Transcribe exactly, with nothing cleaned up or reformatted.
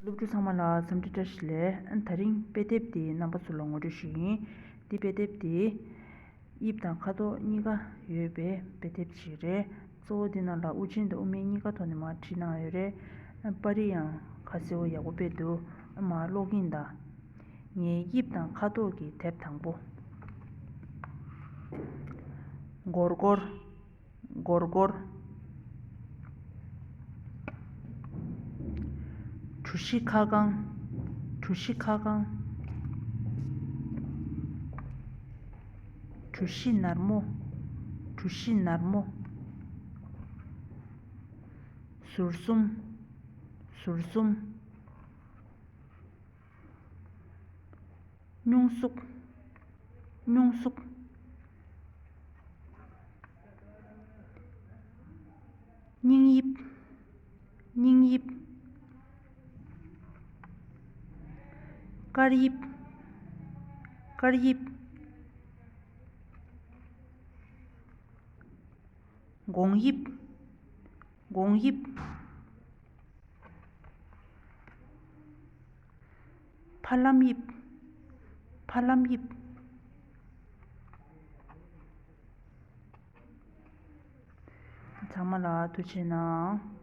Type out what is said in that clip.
སློབ་ཕྲུག་ཚང་མ་ལ་འཚམས་འདྲི་བཀྲ་ཤིས་བདེ་ལེགས། ད་རིང་དཔེ་དེབ་འདི་རྣམ་པ་ཚོ་ལ་ངོ་སྤྲོད་ཞུ་ཡིན། འདི་དཔེ་དེབ་འདི་དབྱིབས་དང་ཁ་དོག་གཉིས་ཀ་ཡོད་པའི་དཔེ་དེབ་ཅིག་རེད། གཙོ་བོ་འདི་ནང་ལ་དབུ་ཅན་དང་དབུ་མེད་གཉིས་ཀ་ཐོག་ནས་མར་བྲིས་གནང་ཡོད་རེད། པར་རིས་ཡང་ཁ་གསལ་པོ་ཡག་པོ་དཔེ་འདུག་མར་ཀློག་གིན་གདའ། ངའི་དབྱིབས་དང་ཁ་དོག་གི་དེབ་དང་པོ། སྒོར་སྒོར། སྒོར་སྒོར། གྲུ་བཞི་ཁ་བསྐང་། གྲུ་བཞི་ཁ་བསྐང་། གྲུ་བཞི་ནར་མོ། གྲུ་བཞི་ནར་མོ། ཟུར་གསུམ། ཟུར་གསུམ། སྙུང་གཟུགས། སྙུང་གཟུགས། སྙིང་དབྱིབས། སྙིང་དབྱིབས། དཀར་དབྱིབས། དཀར་དབྱིབས། དགོང་དབྱིབས། དགོང་དབྱིབས། ཕ་ལམ་དབྱིབས། ཕ་ལམ་དབྱིབས། ཚང་མ་ལ་ཐུགས་རྗེ་གནང་།